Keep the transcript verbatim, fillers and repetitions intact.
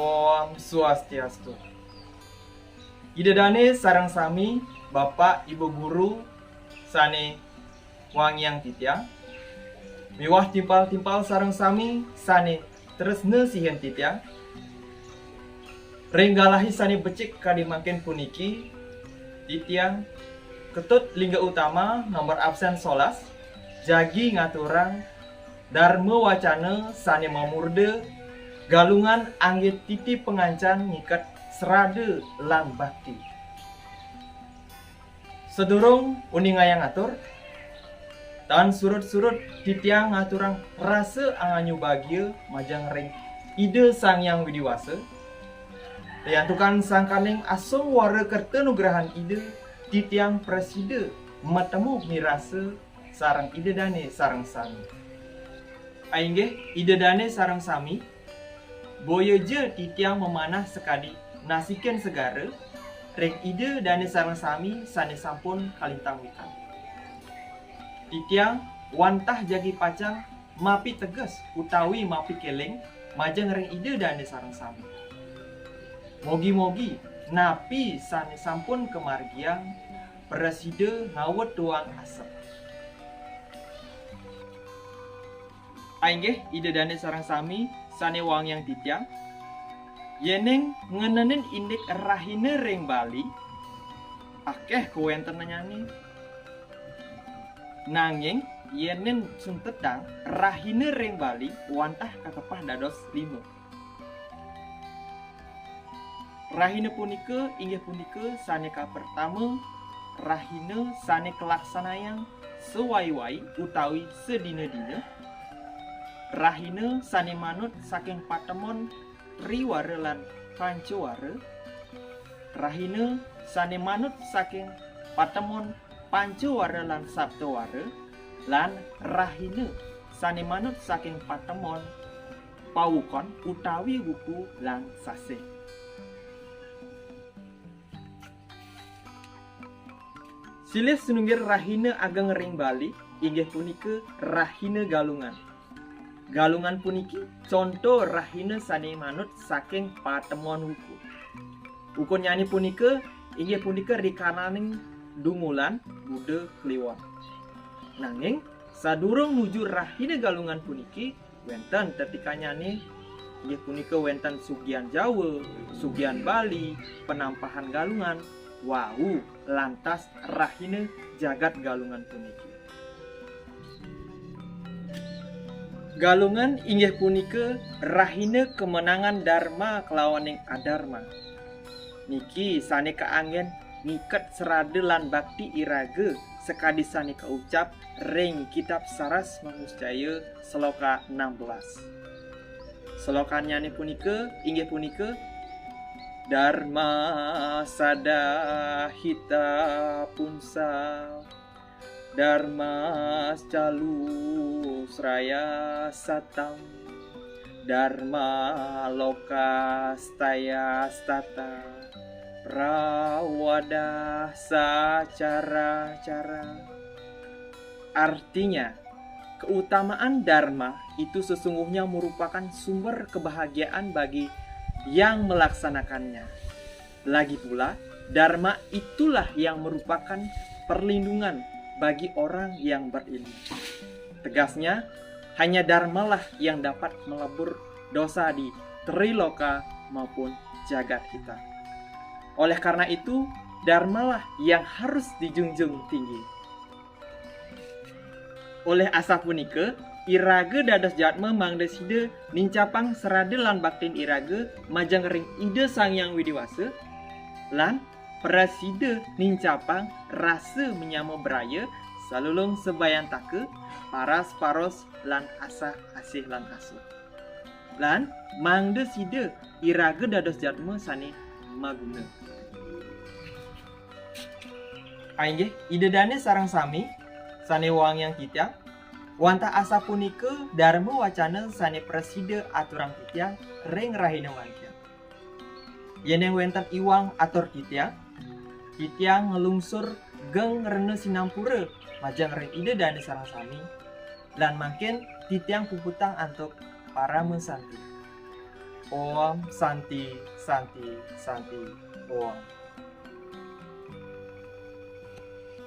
Om Swastiastu. Ida dane sareng sami, Bapak Ibu guru sane wangiang titiang, miwah timpal-timpal sareng sami sane tresna sihin titiang. Ring galahe sane becik kadi mangkin puniki, titiang Ketut Lingga Utama nomor absen solas, jagi ngaturang darma wacana sane mamurda Galungan angge titi pangancan ngiket srada lan bakti. Sadurung uningayang atur, tan surut-surut titiang ngaturang rasa anganyu bagia majeng ring Ida Sang Hyang Widi Wasa. Riantukan sangkaning asung wara kerta nugrahan Ida, titiang prasida matemu mirasa sareng Ida dane sareng sami. Ainggih Ida dane sareng sami, boya ja titiang mamanah sakadi nasikin segara ring Ida dane sareng sami sane sampun kalintang wikan. Titiang wantah jagi pacang mapiteges utawi mapikiling majeng ring Ida dane sareng sami. Mogi-mogi napi sane sampun kamargiang prasida ngawut tuang asep. Ainggih Ida dane sareng sami sane wangiang titiang, yening ngenenin indik rahina ring Bali, akeh kawentennyane. Nanging yening suntetang, rahina ring Bali wantah kakepah dados lima. Rahina punika inggih punika sane kapertama, rahina sane kalaksanayang sawai-wai utawi sadina-dina, rahina sane manut saking patemon triwara lan pancawara, rahina sane manut saking patemon pancawara lan saptawara, lan rahina sane manut saking patemon pawukon utawi wuku lan sasih. Silih sinunggil rahina ageng ring Bali inggih punika rahina Galungan. Galungan puniki conto rahina sane manut saking patemon wuku. Wukunnyane punika inggih punika rikalaning Dungulan Buda Kliwon. Nanging sadurung nuju rahina Galungan puniki, wenten tetikannyane, inggih punika wenten Sugian Jawa, Sugian Bali, Penampahan Galungan, wau lantas rahina jagat Galungan puniki. Galungan inggih punika rahina kemenangan Darma kelawaning Adarma. Niki sane kaanggen ngiket srada lan bakti iraga sakadi sane kaucap ring Kitab Saras Mamuscaya sloka enam belas. Slokannyane punika inggih punika, "Dharma sada hita punsa, dharma calu sraya satam, dharma loka staya stata, prawadah sacara cara." Artinya, keutamaan Dharma itu sesungguhnya merupakan sumber kebahagiaan bagi yang melaksanakannya. Lagi pula, Dharma itulah yang merupakan perlindungan bagi orang yang berilmu. Tegasnya, hanya Dharmalah yang dapat melebur dosa di triloka maupun jagat kita. Oleh karena itu, Dharmalah yang harus dijunjung tinggi. Olih asapunika, iraga dados jadma mangda sida nincapang srada lan baktin iraga majeng ring Ida Sang Hyang Widi Wasa, lan prasida nincapang rasa manyama braya salulung sabayantaka, paras paros lan asah asih lan asuh. Lan mangda sida iraga dados jadma sane maguna. Ainggih, Ida dane sareng sami sane wangiang titiang, wantah asapunika darma wacana sane prasida aturang titiang ring rahina mangkin. Yening wenten iwang atur titiang, titiang nglungsur geng rena sinampura majeng ring Ida dane sareng sami, lan mangkin titiang puputang antuk parama santi. Om Santi, Santi, Santi, Om.